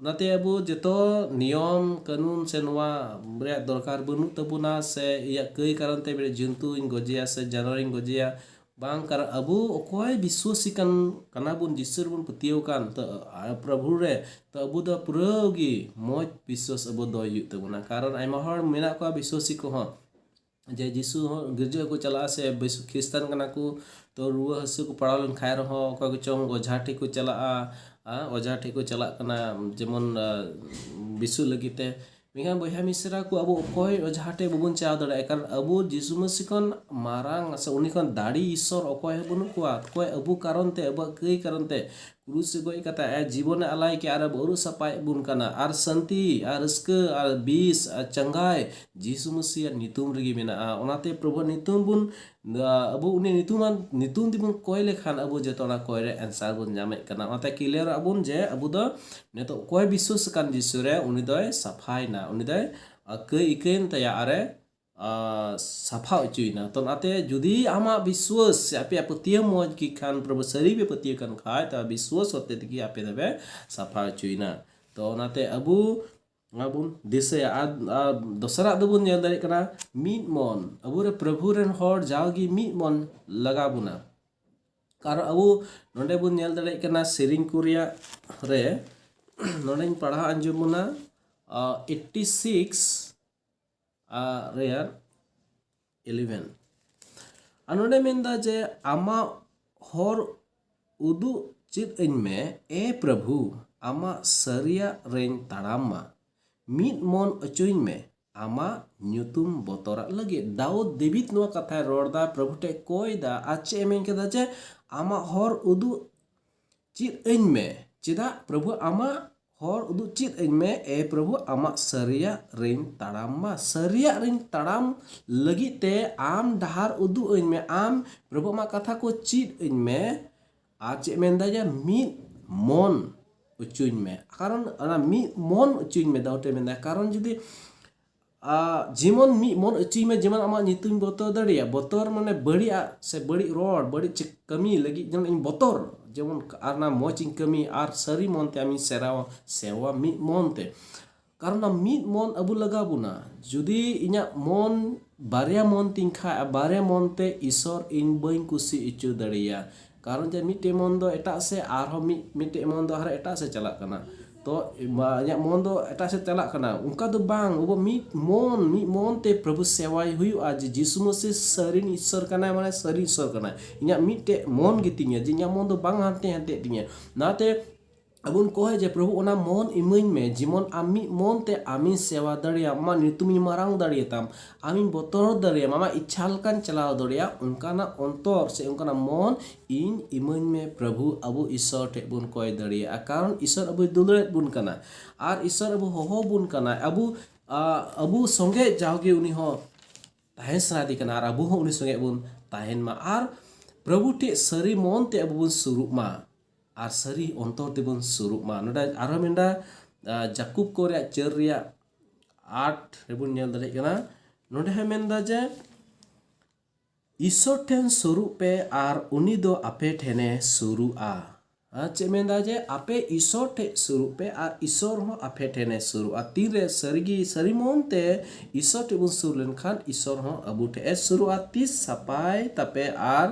ᱚᱱᱟᱛᱮ ᱟᱵᱚ ᱡᱚᱛᱚ ᱱᱤᱭᱚᱢ ᱠᱟᱹᱱᱩᱱ ᱥᱮ ᱱᱚᱣᱟ ᱨᱮᱭᱟᱜ ᱫᱚᱨᱠᱟᱨ ᱵᱟᱹᱱᱩᱜ ᱛᱟᱵᱚᱱᱟ, ᱥᱮ ᱤᱭᱟᱹ ᱠᱟᱹᱭ ᱠᱟᱨᱚᱱ ᱛᱮ ᱢᱤᱫᱴᱮᱱ ᱡᱚᱱᱛᱩᱧ ᱜᱚᱡᱮᱭᱟ ᱥᱮ ᱡᱟᱱᱣᱟᱨᱤᱧ ᱜᱚᱡᱮᱭᱟ, ᱵᱟᱝ, ᱠᱟᱨᱚᱱ ᱟᱵᱚ ᱚᱠᱚᱭ ᱵᱤᱥᱣᱟᱥᱤ ᱠᱟᱱ, ᱠᱟᱱᱟ ᱵᱚᱱ, ᱡᱤᱥᱩ ᱨᱮᱵᱚᱱ ᱯᱟᱹᱛᱭᱟᱹᱣ ᱠᱟᱱ, ᱛᱚ, ᱟ, ᱯᱨᱚᱵᱷᱩ ᱨᱮ, ᱛᱚ ᱟᱵᱚ ᱫᱚ ᱯᱩᱨᱟᱹ ᱜᱮ ᱢᱚᱡᱽ ᱵᱤᱥᱣᱟᱥ ᱟᱵᱚ ᱫᱚᱦᱚᱭ ᱦᱩᱭᱩᱜ ᱛᱟᱵᱚᱱᱟ᱾ ᱠᱟᱨᱚᱱ ᱟᱭᱢᱟ ᱦᱚᱲ ᱢᱮᱱᱟᱜ ᱠᱚᱣᱟ ᱵᱤᱥᱣᱟᱥᱤ ᱠᱚᱦᱚᱸ, ᱡᱮ ᱡᱤᱥᱩ ᱦᱚᱸ ᱜᱤᱨᱡᱟᱹ ᱠᱚ ᱪᱟᱞᱟᱜᱼᱟ ᱥᱮ ᱵᱤᱥ-, ᱠᱷᱨᱤᱥᱴᱟᱱ ᱠᱟᱱᱟ ᱠᱚ, ᱛᱚ ᱨᱩᱣᱟᱹ ᱦᱟᱹᱥᱩ ᱠᱚ ᱯᱟᱲᱟᱣ ᱞᱮᱱᱠᱷᱟᱱ ᱨᱮᱦᱚᱸ ᱚᱠᱚᱭ ᱠᱚᱪᱚᱝ ᱚᱡᱷᱟ ᱴᱷᱮᱡ ᱠᱚ ᱪᱟᱞᱟᱜᱼᱟ, ᱟ, ᱚᱡᱷᱟ ᱴᱷᱮᱡ ᱠᱚ ᱪᱟᱞᱟᱜ ᱠᱟᱱᱟ, ᱡᱮᱢᱚᱱ, ᱟ, ᱵᱤᱥᱩ ᱞᱟᱹᱜᱤᱫ ᱛᱮ᱾ ᱢᱮᱱᱠᱷᱟᱱ ᱵᱚᱭᱦᱟ ᱢᱤᱥᱨᱟ ᱠᱚ, ᱟᱵᱚ ᱚᱠᱚᱭ ᱚᱡᱷᱟ ᱴᱷᱮᱡ ᱵᱟᱵᱚᱱ ᱪᱟᱞᱟᱣ ᱫᱟᱲᱮᱭᱟᱜᱼᱟ, ᱠᱟᱨᱚᱱ ᱟᱵᱚ ᱡᱤᱥᱩ ᱢᱟᱹᱥᱤ ᱠᱷᱚᱱ ᱢᱟᱨᱟᱝ ᱥᱮ ᱩᱱᱤ ᱠᱷᱚᱱ ᱫᱟᱲᱮ ᱤᱥᱚᱨ ᱚᱠᱚᱭ ᱦᱚᱸ ᱵᱟᱹᱱᱩᱜ ᱠᱚᱣᱟ᱾ ᱚᱠᱚᱭ ᱟᱵᱚ ᱠᱟᱨᱚᱱ ᱛᱮ, ᱟᱵᱚᱣᱟᱜ ᱠᱟᱹᱭ ᱠᱟᱨᱚᱱ ᱛᱮ, ᱠᱨᱩᱥ ᱨᱮ ᱜᱚᱡ ᱠᱟᱛᱮ ᱟᱭᱟᱜ ᱡᱤᱵᱚᱱᱮ ᱟᱞᱟᱭ ᱠᱮᱜᱼᱟ ᱟᱨ ᱟᱵᱚ ᱟᱹᱨᱩ ᱥᱟᱯᱷᱟᱭᱮᱫ ᱵᱚᱱ ᱠᱟᱱᱟ᱾ ᱟᱨ ᱥᱟᱱᱛᱤ, ᱟᱨ ᱨᱟᱹᱥᱠᱟᱹ, ᱟᱨ ᱵᱤᱥ, ᱟᱨ ᱪᱟᱸᱜᱟᱭ ᱡᱤᱥᱩ ᱢᱟᱹᱥᱤᱭᱟᱜ ᱧᱩᱛᱩᱢ ᱨᱮᱜᱮ ᱢᱮᱱᱟᱜᱼᱟ᱾ ᱚᱱᱟᱛᱮ ᱯᱨᱚᱵᱷᱩ ᱧᱩᱛᱩᱢ ᱵᱚᱱ, ᱟᱵᱚ ᱩᱱᱤ ᱧᱩᱛᱩᱢᱟᱱ, ᱧᱩᱛᱩᱢ ᱛᱮᱵᱚᱱ ᱠᱚᱭ ᱞᱮᱠᱷᱟᱱ ᱟᱵᱚ ᱡᱚᱛᱚ ᱚᱱᱟ ᱠᱚᱭ ᱨᱮ answer ᱵᱚᱱ ᱧᱟᱢᱮᱫ ᱠᱟᱱᱟ᱾ ᱚᱱᱟᱛᱮ clear ᱟᱵᱚᱱ ᱡᱮ ᱟᱵᱚ ᱫᱚ ᱱᱤᱛᱚᱜ ᱚᱠᱚᱭ ᱵᱤᱥᱣᱟᱥ ᱟᱠᱟᱱ ᱡᱤᱥᱩ ᱨᱮ, ᱩᱱᱤ ᱫᱚᱭ ᱥᱟᱯᱷᱟᱭᱮᱱᱟ, ᱩᱱᱤ ᱫᱚᱭ, ᱟ, ᱠᱟᱹᱭ ᱤᱠᱟᱹᱭᱮᱱ ᱛᱟᱭᱟ ᱟᱨᱮ, ᱟ, ᱥᱟᱯᱷᱟ ᱚᱪᱚᱭᱮᱱᱟ᱾ ᱛᱚ ᱚᱱᱟᱛᱮ ᱡᱩᱫᱤ ᱟᱢᱟᱜ ᱵᱤᱥᱣᱟᱥ ᱥᱮ ᱟᱯᱮᱭᱟᱜ ᱯᱟᱹᱛᱭᱟᱹᱣ ᱢᱚᱡᱽ ᱜᱮ ᱠᱷᱟᱱ, ᱯᱨᱚᱵᱷᱩ ᱥᱟᱹᱨᱤ ᱯᱮ ᱯᱟᱹᱛᱭᱟᱹᱣ ᱠᱟᱱ ᱠᱷᱟᱡ, ᱛᱚ ᱵᱤᱥᱣᱟᱥ ᱦᱚᱛᱮ ᱛᱮᱜᱮ ᱟᱯᱮ ᱫᱚᱯᱮ ᱥᱟᱯᱷᱟ ᱚᱪᱚᱭᱮᱱᱟ᱾ ᱛᱚ ᱚᱱᱟᱛᱮ ᱟᱵᱚ ᱚᱱᱟ ᱵᱚᱱ ᱫᱤᱥᱟᱹᱭᱟ᱾ ᱟᱨ, ᱟᱨ ᱫᱚᱥᱟᱨᱟᱜ ᱫᱚᱵᱚᱱ ᱧᱮᱞ ᱫᱟᱲᱮᱭᱟᱜ ᱠᱟᱱᱟ ᱢᱤᱫ ᱢᱚᱱ᱾ ᱟᱵᱚᱨᱮ ᱯᱨᱚᱵᱷᱩ ᱨᱮᱱ ᱦᱚᱲ ᱡᱟᱣᱜᱮ ᱢᱤᱫ ᱢᱚᱱ ᱞᱟᱜᱟᱣ ᱵᱚᱱᱟ᱾ ᱠᱟᱨᱚᱱ ᱟᱵᱚ ᱱᱚᱰᱮ ᱵᱚᱱ ᱧᱮᱞ ᱫᱟᱲᱮᱭᱟᱜ ᱠᱟᱱᱟ ᱥᱮᱨᱮᱧ ᱠᱚ ᱨᱮᱭᱟᱜ ᱨᱮ, ᱱᱚᱰᱮᱧ ᱯᱟᱲᱦᱟᱣ ᱟᱸᱡᱚᱢ ᱵᱚᱱᱟ, ᱟ, eighty six, ᱟ, ᱨᱮᱭᱟᱜ eleven᱾ ᱟᱨ ᱱᱚᱰᱮ ᱢᱮᱱᱫᱟ ᱡᱮ, "ᱟᱢᱟᱜ ᱦᱚᱨ ᱩᱫᱩᱜ ᱪᱮᱫ ᱟᱹᱧ ᱢᱮ, ᱮ ᱯᱨᱚᱵᱷᱩ, ᱟᱢᱟᱜ ᱥᱟᱹᱨᱤᱭᱟᱜ ᱨᱮᱧ ᱛᱟᱲᱟᱢ ᱢᱟ᱾ ᱢᱤᱫ ᱢᱚᱱ ᱚᱪᱚᱧ ᱢᱮ, ᱟᱢᱟᱜ ᱧᱩᱛᱩᱢ ᱵᱚᱛᱚᱨᱟᱜ ᱞᱟᱹᱜᱤᱫ᱾" ᱫᱟᱣᱩᱫ ᱫᱮᱵᱤᱫ ᱱᱚᱣᱟ ᱠᱟᱛᱷᱟᱭ ᱨᱚᱲ ᱫᱟ, ᱯᱨᱚᱵᱷᱩ ᱴᱷᱮᱡ ᱠᱚᱭ ᱫᱟ᱾ ᱟᱨ ᱪᱮᱫ ᱮ ᱢᱮᱱ ᱠᱮᱫᱟ? ᱡᱮ, "ᱟᱢᱟᱜ ᱦᱚᱨ ᱩᱫᱩᱜ ᱪᱮᱫ ᱟᱹᱧ ᱢᱮ᱾" ᱪᱮᱫᱟᱜ? ᱯᱨᱚᱵᱷᱩ, ᱟᱢᱟᱜ ᱦᱚᱨ ᱩᱫᱩᱜ ᱪᱮᱫ ᱟᱹᱧ ᱢᱮ, ᱮ ᱯᱨᱚᱵᱷᱩ, ᱟᱢᱟᱜ ᱥᱟᱹᱨᱤᱭᱟᱜ ᱨᱮᱧ ᱛᱟᱲᱟᱢ ᱢᱟ᱾ ᱥᱟᱹᱨᱤᱭᱟᱜ ᱨᱮᱧ ᱛᱟᱲᱟᱢ ᱞᱟᱹᱜᱤᱫ ᱛᱮ ᱟᱢ ᱰᱟᱦᱟᱨ ᱩᱫᱩᱜ ᱟᱹᱧ ᱢᱮ, ᱟᱢ ᱯᱨᱚᱵᱷᱩ ᱟᱢᱟᱜ ᱠᱟᱛᱷᱟ ᱠᱚ ᱪᱮᱫ ᱟᱹᱧ ᱢᱮ᱾ ᱟᱨ ᱪᱮᱫ ᱢᱮᱱᱫᱟ? ᱡᱮ ᱢᱤᱫ ᱢᱚᱱ ᱚᱪᱚᱧ ᱢᱮ᱾ ᱠᱟᱨᱚᱱ ᱚᱱᱟ ᱢᱤᱫ ᱢᱚᱱ ᱚᱪᱚᱧ ᱢᱮ, ᱫᱟᱣᱩᱫ ᱮ ᱢᱮᱱᱫᱟ᱾ ᱠᱟᱨᱚᱱ ᱡᱩᱫᱤ ᱟ, ᱡᱮᱢᱚᱱ ᱢᱤᱫ ᱢᱚᱱ ᱚᱪᱚᱭ ᱢᱮ, ᱡᱮᱢᱚᱱ ᱟᱢᱟᱜ ᱧᱩᱛᱩᱢ ᱵᱚᱛᱚᱨ ᱫᱟᱲᱮᱭᱟᱜᱼᱟ᱾ ᱵᱚᱛᱚᱨ ᱢᱟᱱᱮ ᱵᱟᱹᱲᱤᱡᱟᱜ ᱥᱮ ᱵᱟᱹᱲᱤᱡ ᱨᱚᱲ, ᱵᱟᱹᱲᱤᱡ ᱪᱤ-, ᱠᱟᱹᱢᱤ ᱞᱟᱹᱜᱤᱫ ᱡᱮᱢᱚᱱ ᱤᱧ ᱵᱚᱛᱚᱨ, ᱡᱮᱢᱚᱱ ᱟᱨ ᱚᱱᱟ ᱢᱚᱡᱽ ᱤᱧ ᱠᱟᱹᱢᱤ ᱟᱨ ᱥᱟᱹᱨᱤ ᱢᱚᱱ ᱛᱮ ᱟᱢᱤᱧ ᱥᱮᱨᱟᱣᱟ, ᱥᱮᱣᱟ ᱢᱤᱫ ᱢᱚᱱ ᱛᱮ᱾ ᱠᱟᱨᱚᱱ ᱚᱱᱟ ᱢᱤᱫ ᱢᱚᱱ ᱟᱵᱚ ᱞᱟᱜᱟᱣ ᱵᱚᱱᱟ᱾ ᱡᱩᱫᱤ ᱤᱧᱟᱹᱜ ᱢᱚᱱ ᱵᱟᱨᱭᱟ ᱢᱚᱱ ᱛᱤᱧ ᱠᱷᱟᱡ, ᱟᱨ ᱵᱟᱨᱭᱟ ᱢᱚᱱ ᱛᱮ ᱤᱥᱚᱨ ᱤᱧ ᱵᱟᱹᱧ ᱠᱩᱥᱤ ᱦᱚᱪᱚ ᱫᱟᱲᱮᱭᱟᱭᱟ᱾ ᱠᱟᱨᱚᱱ ᱡᱮ ᱢᱤᱫᱴᱮᱡ ᱢᱚᱱ ᱫᱚ ᱮᱴᱟᱜ ᱥᱮᱫ, ᱟᱨᱦᱚᱸ ᱢᱤᱫ, ᱢᱤᱫᱴᱮᱡ ᱢᱚᱱ ᱫᱚ ᱟᱨᱦᱚᱸ ᱮᱴᱟᱜ ᱥᱮᱫ ᱪᱟᱞᱟᱜ ᱠᱟᱱᱟ᱾ ᱛᱚ, ᱢᱟ, ᱤᱧᱟᱹᱜ ᱢᱚᱱ ᱫᱚ ᱮᱴᱟᱜ ᱥᱮᱫ ᱪᱟᱞᱟᱜ ᱠᱟᱱᱟ᱾ ᱚᱱᱠᱟ ᱫᱚ ᱵᱟᱝ, ᱟᱵᱚ ᱢᱤᱫ ᱢᱚᱱ, ᱢᱤᱫ ᱢᱚᱱ ᱛᱮ ᱯᱨᱚᱵᱷᱩ ᱥᱮᱣᱟᱭ ᱦᱩᱭᱩᱜᱼᱟ, ᱡᱮ ᱡᱤᱥᱩ ᱢᱟᱹᱥᱤ ᱥᱟᱹᱨᱤᱱ ᱤᱥᱥᱚᱨ ᱠᱟᱱᱟᱭ, ᱢᱟᱱᱮ ᱥᱟᱹᱨᱤ ᱤᱥᱥᱚᱨ ᱠᱟᱱᱟᱭ᱾ ᱤᱧᱟᱹᱜ ᱢᱤᱫᱴᱮᱡ ᱢᱚᱱ ᱜᱮᱛᱤᱧᱟ, ᱡᱮ ᱤᱧᱟᱹᱜ ᱢᱚᱱ ᱫᱚ ᱵᱟᱝ ᱦᱟᱱᱛᱮ ᱦᱟᱱᱛᱮᱜ ᱛᱤᱧᱟᱹ᱾ ᱚᱱᱟᱛᱮ ᱟᱵᱚᱱ ᱠᱚᱭ ᱡᱮ, "ᱯᱨᱚᱵᱷᱩ, ᱚᱱᱟ ᱢᱚᱱ ᱤᱢᱟᱹᱧ ᱢᱮ, ᱡᱮᱢᱚᱱ ᱟᱢ ᱢᱤᱫ ᱢᱚᱱ ᱛᱮ ᱟᱢᱤᱧ ᱥᱮᱵᱟ ᱫᱟᱲᱮᱭᱟᱢ, ᱟᱢᱟᱜ ᱧᱩᱛᱩᱢᱤᱧ ᱢᱟᱨᱟᱝ ᱫᱟᱲᱮᱭᱟᱛᱟᱢ, ᱟᱢᱤᱧ ᱵᱚᱛᱚᱨ ᱫᱟᱲᱮᱭᱟᱢ, ᱟᱢᱟᱜ ᱤᱪᱪᱷᱟ ᱞᱮᱠᱟᱧ ᱪᱟᱞᱟᱣ ᱫᱟᱲᱮᱭᱟᱜ, ᱚᱱᱠᱟᱱᱟᱜ ᱚᱱᱛᱚᱨ ᱥᱮ ᱚᱱᱠᱟᱱᱟᱜ ᱢᱚᱱ ᱤᱧ ᱤᱢᱟᱹᱧ ᱢᱮ ᱯᱨᱚᱵᱷᱩ", ᱟᱵᱚ ᱤᱥᱚᱨ ᱴᱷᱮᱡ ᱵᱚᱱ ᱠᱚᱭ ᱫᱟᱲᱮᱭᱟᱜᱼᱟ᱾ ᱠᱟᱨᱚᱱ ᱤᱥᱚᱨ ᱟᱵᱚᱭ ᱫᱩᱞᱟᱹᱲᱮᱫ ᱵᱚᱱ ᱠᱟᱱᱟ ᱟᱨ ᱤᱥᱚᱨ ᱟᱵᱚ ᱦᱚᱦᱚ ᱵᱚᱱ ᱠᱟᱱᱟ᱾ ᱟᱵᱚ, ᱟ, ᱟᱵᱚ ᱥᱚᱸᱜᱮ ᱡᱟᱣᱜᱮ ᱩᱱᱤ ᱦᱚᱸ ᱛᱟᱦᱮᱸ ᱥᱟᱱᱟᱭᱮᱫᱮ ᱠᱟᱱᱟ ᱟᱨ ᱟᱵᱚ ᱦᱚᱸ ᱩᱱᱤ ᱥᱚᱸᱜᱮ ᱵᱚᱱ ᱛᱟᱦᱮᱱ ᱢᱟ ᱟᱨ ᱯᱨᱚᱵᱷᱩ ᱴᱷᱮᱡ ᱥᱟᱹᱨᱤ ᱢᱚᱱ ᱛᱮ ᱟᱵᱚ ᱵᱚᱱ ᱥᱩᱨᱩᱜ ᱢᱟ ᱟᱨ ᱥᱟᱹᱨᱤ ᱚᱱᱛᱚᱨ ᱛᱮᱵᱚᱱ ᱥᱩᱨᱩᱜ ᱢᱟ᱾ ᱱᱚᱰᱮ ᱟᱨᱦᱚᱸ ᱢᱮᱱᱫᱟ, ᱟ, ᱡᱟᱠᱩᱵ ᱠᱚ ᱨᱮᱭᱟᱜ ᱪᱟᱹᱨ ᱨᱮᱭᱟᱜ ᱟᱴ ᱨᱮᱵᱚᱱ ᱧᱮᱞ ᱫᱟᱲᱮᱭᱟᱜ ᱠᱟᱱᱟ᱾ ᱱᱚᱰᱮ ᱦᱚᱸ ᱢᱮᱱᱫᱟ ᱡᱮ, "ᱤᱥᱚᱨ ᱴᱷᱮᱱ ᱥᱩᱨᱩᱜ ᱯᱮ ᱟᱨ ᱩᱱᱤ ᱫᱚ ᱟᱯᱮ ᱴᱷᱮᱱᱮ ᱥᱩᱨᱩᱜᱼᱟ᱾" ᱟᱨ ᱪᱮᱫ ᱢᱮᱱᱫᱟ ᱡᱮ, "ᱟᱯᱮ ᱤᱥᱚᱨ ᱴᱷᱮᱡ ᱥᱩᱨᱩᱜ ᱯᱮ ᱟᱨ ᱤᱥᱚᱨ ᱦᱚᱸ ᱟᱯᱮ ᱴᱷᱮᱱᱮ ᱥᱩᱨᱩᱜᱼᱟ᱾" ᱛᱤᱱᱨᱮ ᱥᱟᱹᱨᱤᱜᱮ, ᱥᱟᱹᱨᱤ ᱢᱚᱱ ᱛᱮ ᱤᱥᱚᱨ ᱴᱷᱮᱡ ᱵᱚᱱ ᱥᱩᱨ ᱞᱮᱱᱠᱷᱟᱱ, ᱤᱥᱚᱨ ᱦᱚᱸ ᱟᱵᱚ ᱴᱷᱮᱡ ᱮ ᱥᱩᱨᱩᱜᱼᱟ᱾ "ᱛᱤ ᱥᱟᱯᱷᱟᱭ ᱛᱟᱯᱮ ᱟᱨ",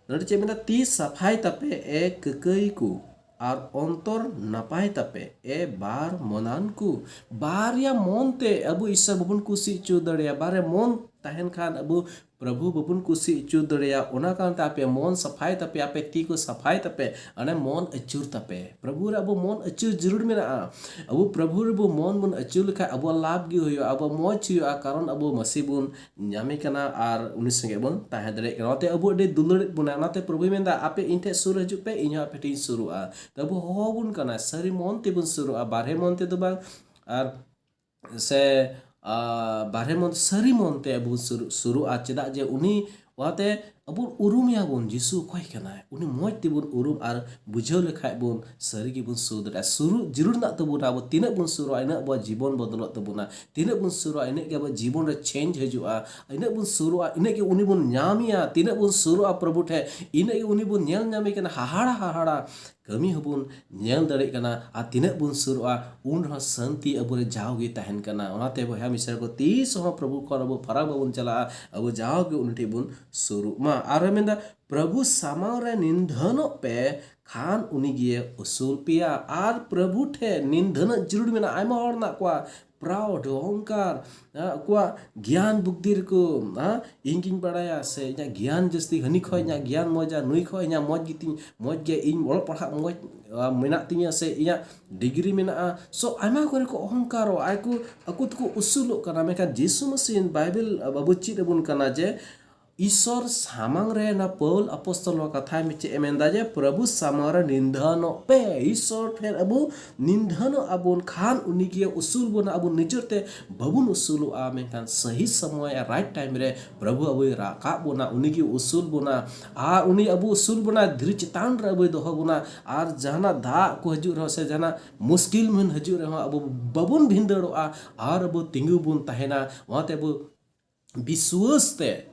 ᱱᱚᱰᱮ ᱪᱮᱫ ᱢᱮᱱᱫᱟ? "ᱛᱤ ᱥᱟᱯᱷᱟᱭ ᱛᱟᱯᱮ ᱮ ᱠᱟᱹᱠᱟᱹᱭ ᱠᱚ, ᱟᱨ ᱚᱱᱛᱚᱨ ᱱᱟᱯᱟᱭ ᱛᱟᱯᱮ ᱮ ᱵᱟᱨ ᱢᱚᱱᱟᱱ ᱠᱚ᱾" ᱵᱟᱨᱭᱟ ᱢᱚᱱ ᱛᱮ ᱟᱵᱚ ᱤᱥᱚᱨ ᱵᱟᱵᱚᱱ ᱠᱩᱥᱤ ᱦᱚᱪᱚ ᱫᱟᱲᱮᱭᱟᱜᱼᱟ᱾ ᱵᱟᱨᱭᱟ ᱢᱚᱱ ᱛᱟᱦᱮᱱ ᱠᱷᱟᱱ ᱟᱵᱚ ᱯᱨᱚᱵᱷᱩ ᱵᱟᱵᱚᱱ ᱠᱩᱥᱤ ᱦᱚᱪᱚ ᱫᱟᱲᱮᱭᱟᱜᱼᱟ᱾ ᱚᱱᱟ ᱠᱟᱨᱚᱱ ᱛᱮ ᱟᱯᱮ ᱢᱚᱱ ᱥᱟᱯᱷᱟᱭ ᱛᱟᱯᱮ, ᱟᱯᱮ ᱛᱤ ᱠᱚ ᱥᱟᱯᱷᱟᱭ ᱛᱟᱯᱮ, ᱚᱱᱮ ᱢᱚᱱ ᱟᱹᱪᱩᱨ ᱛᱟᱯᱮ᱾ ᱯᱨᱚᱵᱷᱩ ᱨᱮ ᱟᱵᱚ ᱢᱚᱱ ᱟᱹᱪᱩᱨ ᱡᱟᱹᱨᱩᱲ ᱢᱮᱱᱟᱜᱼᱟ᱾ ᱟᱵᱚ ᱯᱨᱚᱵᱷᱩ ᱨᱮᱵᱚ ᱢᱚᱱ ᱵᱚᱱ ᱟᱹᱪᱩᱨ ᱞᱮᱠᱷᱟᱱ ᱟᱵᱚᱣᱟᱜ ᱞᱟᱵᱷ ᱜᱮ ᱦᱩᱭᱩᱜᱼᱟ, ᱟᱵᱚᱣᱟᱜ ᱢᱚᱡᱽ ᱦᱩᱭᱩᱜᱼᱟ, ᱠᱟᱨᱚᱱ ᱟᱵᱚ ᱢᱟᱹᱥᱤ ᱵᱚᱱ ᱧᱟᱢᱮ ᱠᱟᱱᱟ ᱟᱨ ᱩᱱᱤ ᱥᱚᱸᱜᱮ ᱵᱚᱱ ᱛᱟᱦᱮᱸ ᱫᱟᱲᱮᱭᱟᱜ ᱠᱟᱱᱟ᱾ ᱚᱱᱟᱛᱮ ᱟᱵᱚ ᱟᱹᱰᱤ ᱫᱩᱞᱟᱹᱲᱮᱫ ᱵᱚᱱᱟ᱾ ᱚᱱᱟᱛᱮ ᱯᱨᱚᱵᱷᱩᱭ ᱢᱮᱱᱫᱟ, "ᱟᱯᱮ ᱤᱧ ᱴᱷᱮᱱ ᱥᱩᱨ ᱦᱤᱡᱩᱜ ᱯᱮ, ᱤᱧ ᱦᱚᱸ ᱟᱯᱮ ᱴᱷᱮᱱ ᱤᱧ ᱥᱩᱨᱩᱜᱼᱟ᱾" ᱛᱚ ᱟᱵᱚ ᱦᱚᱦᱚ ᱵᱚᱱ ᱠᱟᱱᱟ, ᱥᱟᱹᱨᱤ ᱢᱚᱱ ᱛᱮᱵᱚᱱ ᱥᱩᱨᱩᱜᱼᱟ, ᱵᱟᱨᱦᱮ ᱢᱚᱱ ᱛᱮᱫᱚ ᱵᱟᱝ᱾ ᱟᱨ ᱥᱮ, ᱟ, ᱵᱟᱨᱦᱮ ᱢᱚᱱ, ᱥᱟᱹᱨᱤ ᱢᱚᱱ ᱛᱮ ᱟᱵᱚ ᱥᱩᱨ-, ᱥᱩᱨᱩᱜᱼᱟ᱾ ᱪᱮᱫᱟᱜ ᱡᱮ ᱩᱱᱤ ᱚᱱᱟᱛᱮ ᱟᱵᱚ ᱩᱨᱩᱢᱮᱭᱟ ᱵᱚᱱ, ᱡᱤᱥᱩ ᱚᱠᱚᱭ ᱠᱟᱱᱟᱭ, ᱩᱱᱤ ᱢᱚᱡᱽ ᱛᱮᱵᱚᱱ ᱩᱨᱩᱢ ᱟᱨ ᱵᱩᱡᱷᱟᱹᱣ ᱞᱮᱠᱷᱟᱡ ᱵᱚᱱ, ᱥᱟᱹᱨᱤ ᱜᱮᱵᱚᱱ ᱥᱩᱨ ᱫᱟᱲᱮᱭᱟᱜᱼᱟ᱾ ᱥᱩᱨᱩᱜ ᱡᱟᱹᱨᱩᱲ ᱢᱮᱱᱟᱜ ᱛᱟᱵᱚᱱᱟ᱾ ᱟᱵᱚ ᱛᱤᱱᱟᱹᱜ ᱵᱚᱱ ᱥᱩᱨᱩᱜᱼᱟ, ᱤᱱᱟᱹᱜ ᱟᱵᱚᱣᱟᱜ ᱡᱤᱵᱚᱱ ᱵᱚᱫᱚᱞᱚᱜ ᱛᱟᱵᱚᱱᱟ᱾ ᱛᱤᱱᱟᱹᱜ ᱵᱚᱱ ᱥᱩᱨᱩᱜᱼᱟ, ᱤᱱᱟᱹᱜ ᱜᱮ ᱟᱵᱚᱣᱟᱜ ᱡᱤᱵᱚᱱ ᱨᱮ change ᱦᱤᱡᱩᱜᱼᱟ᱾ ᱤᱱᱟᱹᱜ ᱵᱚᱱ ᱥᱩᱨᱩᱜᱼᱟ, ᱤᱱᱟᱹᱜ ᱜᱮ ᱩᱱᱤ ᱵᱚᱱ ᱧᱟᱢᱮᱭᱟ᱾ ᱛᱤᱱᱟᱹᱜ ᱵᱚᱱ ᱥᱩᱨᱩᱜᱼᱟ ᱯᱨᱚᱵᱷᱩ ᱴᱷᱮᱡ, ᱤᱱᱟᱹᱜ ᱜᱮ ᱩᱱᱤ ᱵᱚᱱ ᱧᱮᱞ ᱧᱟᱢᱮ ᱠᱟᱱᱟ᱾ ᱦᱟᱦᱟᱲᱟ, ᱦᱟᱦᱟᱲᱟ ᱠᱟᱹᱢᱤ ᱦᱚᱸᱵᱚᱱ ᱧᱮᱞ ᱫᱟᱲᱮᱭᱟᱜ ᱠᱟᱱᱟ᱾ ᱟᱨ ᱛᱤᱱᱟᱹᱜ ᱵᱚᱱ ᱥᱩᱨᱩᱜᱼᱟ, ᱩᱱ ᱨᱮᱦᱚᱸ ᱥᱟᱹᱱᱛᱤ ᱟᱵᱚᱨᱮ ᱡᱟᱣᱜᱮ ᱛᱟᱦᱮᱱ ᱠᱟᱱᱟ᱾ ᱚᱱᱟᱛᱮ ᱵᱚᱭᱦᱟ ᱢᱤᱥᱨᱟ ᱠᱚ, ᱛᱤᱥ ᱦᱚᱸ ᱯᱨᱚᱵᱷᱩ ᱠᱷᱚᱱ ᱟᱵᱚ ᱯᱷᱟᱨᱟᱠ ᱵᱟᱵᱚᱱ ᱪᱟᱞᱟᱜᱼᱟ᱾ ᱟᱵᱚ ᱡᱟᱣᱜᱮ ᱩᱱᱤ ᱴᱷᱮᱡ ᱵᱚᱱ ᱥᱩᱨᱩᱜ ᱢᱟ᱾ ᱟᱨ ᱢᱮᱱᱫᱟ, "ᱯᱨᱚᱵᱷᱩ ᱥᱟᱢᱟᱝ ᱨᱮ ᱱᱤᱫᱷᱟᱹᱱᱚᱜ ᱯᱮ, ᱠᱷᱟᱱ ᱩᱱᱤ ᱜᱮ ᱩᱥᱩᱞ ᱯᱮᱭᱟ᱾" ᱟᱨ ᱯᱨᱚᱵᱷᱩ ᱴᱷᱮᱡ ᱱᱤᱫᱷᱟᱹᱱᱚᱜ ᱡᱟᱹᱨᱩᱲ ᱢᱮᱱᱟᱜᱼᱟ᱾ ᱟᱭᱢᱟ ᱦᱚᱲ ᱢᱮᱱᱟᱜ ᱠᱚᱣᱟ, proud, ᱚᱦᱚᱝᱠᱟᱨ, ᱦᱮᱸ, ᱟᱠᱚᱣᱟᱜ ᱜᱮᱭᱟᱱ ᱵᱩᱫᱽᱫᱷᱤ ᱨᱮᱠᱚ, ᱦᱮᱸ, ᱤᱧ ᱜᱤᱧ ᱵᱟᱲᱟᱭᱟ, ᱥᱮ ᱤᱧᱟᱹᱜ ᱜᱮᱭᱟᱱ ᱡᱟᱹᱥᱛᱤ, ᱦᱟᱹᱱᱤ ᱠᱷᱚᱱ ᱤᱧᱟᱹᱜ ᱜᱮᱭᱟᱱ ᱢᱚᱡᱟ, ᱱᱩᱭ ᱠᱷᱚᱱ ᱤᱧᱟᱹᱜ ᱢᱚᱡᱽ ᱜᱮᱛᱤᱧ, ᱢᱚᱡᱽ ᱜᱮ, ᱤᱧ ᱚᱞᱚᱜ ᱯᱟᱲᱦᱟᱜ ᱢᱚᱡᱽ, ᱟ, ᱢᱮᱱᱟᱜ ᱛᱤᱧᱟᱹ, ᱥᱮ ᱤᱧᱟᱹᱜ ᱰᱤᱜᱽᱨᱤ ᱢᱮᱱᱟᱜᱼᱟ᱾ So, ᱟᱭᱢᱟ ᱠᱚᱨᱮ ᱠᱚ ᱚᱦᱚᱝᱠᱟᱨᱚᱜᱼᱟ, ᱟᱠᱚ, ᱟᱠᱚ ᱛᱮᱠᱚ ᱩᱥᱩᱞᱚᱜ ᱠᱟᱱᱟ᱾ ᱢᱮᱱᱠᱷᱟᱱ ᱡᱤᱥᱩ ᱢᱟᱹᱥᱤᱦ ᱵᱟᱭᱵᱮᱞ ᱵᱟᱵᱚ ᱪᱮᱫ ᱟᱵᱚᱱ ᱠᱟᱱᱟ ᱡᱮ ᱤᱥᱚᱨ ᱥᱟᱢᱟᱝ ᱨᱮ ᱚᱱᱟ ᱯᱟᱹᱣᱩᱞ ᱟᱯᱚᱥᱛᱚᱞ ᱱᱚᱣᱟ ᱠᱟᱛᱷᱟᱭ ᱢᱮ-, ᱪᱮᱫ ᱮ ᱢᱮᱱᱫᱟ ᱡᱮ, "ᱯᱨᱚᱵᱷᱩ ᱥᱟᱢᱟᱝ ᱨᱮ ᱱᱤᱫᱷᱟᱹᱱᱚᱜ ᱯᱮ᱾" ᱤᱥᱚᱨ ᱴᱷᱮᱱ ᱟᱵᱚ ᱱᱤᱫᱷᱟᱹᱱᱚᱜ ᱟᱵᱚᱱ ᱠᱷᱟᱱ ᱩᱱᱤ ᱜᱮ ᱩᱥᱩᱞ ᱵᱚᱱᱟ᱾ ᱟᱵᱚ ᱱᱤᱡᱮᱨ ᱛᱮ ᱵᱟᱵᱚᱱ ᱩᱥᱩᱞᱚᱜᱼᱟ, ᱢᱮᱱᱠᱷᱟᱱ ᱥᱟᱹᱦᱤ ᱥᱚᱢᱚᱭ ᱟᱨ right time ᱨᱮ ᱯᱨᱚᱵᱷᱩ ᱟᱵᱚᱭ ᱨᱟᱠᱟᱵ ᱵᱚᱱᱟ, ᱩᱱᱤ ᱜᱮ ᱩᱥᱩᱞ ᱵᱚᱱᱟ᱾ ᱟᱨ ᱩᱱᱤ ᱟᱵᱚ ᱩᱥᱩᱞ ᱵᱚᱱᱟ, ᱫᱷᱤᱨᱤ ᱪᱮᱛᱟᱱ ᱨᱮ ᱟᱵᱚᱭ ᱫᱚᱦᱚ ᱵᱚᱱᱟ᱾ ᱟᱨ ᱡᱟᱦᱟᱱᱟᱜ ᱫᱟᱜ ᱠᱚ ᱦᱤᱡᱩᱜ ᱨᱮᱦᱚᱸ ᱥᱮ ᱡᱟᱦᱟᱱᱟᱜ ᱢᱩᱥᱠᱤᱞ ᱢᱮᱱ ᱦᱤᱡᱩᱜ ᱨᱮᱦᱚᱸ ᱟᱵᱚ ᱵᱟᱵᱚᱱ ᱵᱷᱤᱸᱫᱟᱹᱲᱚᱜᱼᱟ, ᱟᱨ ᱟᱵᱚ ᱛᱤᱸᱜᱩ ᱵᱚᱱ ᱛᱟᱦᱮᱱᱟ᱾ ᱚᱱᱟᱛᱮ ᱟᱵᱚ ᱵᱤᱥᱣᱟᱹᱥ ᱛᱮ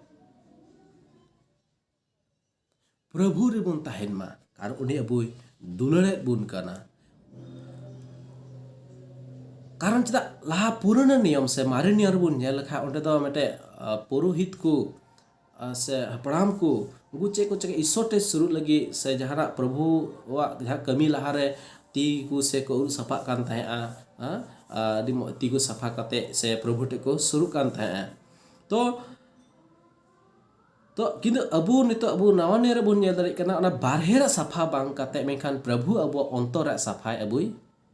ᱯᱨᱚᱵᱷᱩ ᱨᱮᱵᱚᱱ ᱛᱟᱦᱮᱱ ᱢᱟ, ᱠᱟᱨᱚᱱ ᱩᱱᱤ ᱟᱵᱚᱭ ᱫᱩᱞᱟᱹᱲᱮᱫ ᱵᱚᱱ ᱠᱟᱱᱟ᱾ ᱠᱟᱨᱚᱱ ᱪᱮᱫᱟᱜ, ᱞᱟᱦᱟ ᱯᱩᱨᱟᱹᱱᱟ ᱱᱤᱭᱚᱢ ᱥᱮ ᱢᱟᱨᱮ ᱱᱤᱭᱚᱢ ᱨᱮᱵᱚᱱ ᱧᱮᱞ ᱞᱮᱠᱷᱟᱱ, ᱚᱸᱰᱮ ᱫᱚ ᱢᱤᱫᱴᱮᱡ, ᱟ, ᱯᱩᱨᱳᱦᱤᱛ ᱠᱚ, ᱟ, ᱥᱮ ᱦᱟᱯᱲᱟᱢ ᱠᱚ, ᱩᱱᱠᱩ ᱪᱮᱫ ᱠᱚ ᱪᱤᱠᱟᱹ, ᱤᱥᱚᱨ ᱴᱷᱮᱱ ᱥᱩᱨᱩᱜ ᱞᱟᱹᱜᱤᱫ ᱥᱮ ᱡᱟᱦᱟᱱᱟᱜ ᱯᱨᱚᱵᱷᱩᱣᱟᱜ ᱡᱟᱦᱟᱸ ᱠᱟᱹᱢᱤ ᱞᱟᱦᱟᱨᱮ ᱛᱤ ᱠᱚ ᱥᱮ ᱠᱚ ᱟᱹᱨᱩᱵ ᱥᱟᱯᱷᱟᱜ ᱠᱟᱱ ᱛᱟᱦᱮᱸᱜᱼᱟ, ᱦᱮᱸ? ᱟᱹᱰᱤ ᱢᱚᱡᱽ ᱛᱤ ᱠᱚ ᱥᱟᱯᱷᱟ ᱠᱟᱛᱮ ᱥᱮ ᱯᱨᱚᱵᱷᱩ ᱴᱷᱮᱱ ᱠᱚ ᱥᱩᱨᱩᱜ ᱠᱟᱱ ᱛᱟᱦᱮᱸᱜᱼᱟ᱾ ᱛᱚ, ᱛᱚ ᱠᱤᱱᱛᱩ ᱟᱵᱚ ᱱᱤᱛᱚᱜ ᱟᱵᱚ ᱱᱟᱣᱟ ᱱᱤᱭᱚᱢ ᱨᱮᱵᱚᱱ ᱧᱮᱞ ᱫᱟᱲᱮᱭᱟᱜ ᱠᱟᱱᱟ, ᱚᱱᱟ ᱵᱟᱨᱦᱮ ᱨᱮ ᱥᱟᱯᱷᱟ ᱵᱟᱝ ᱠᱟᱛᱮ, ᱢᱮᱱᱠᱷᱟᱱ ᱯᱨᱚᱵᱷᱩ ᱟᱵᱚᱣᱟᱜ ᱚᱱᱛᱚᱨ ᱨᱮ ᱥᱟᱯᱷᱟᱭ ᱟᱵᱚᱭ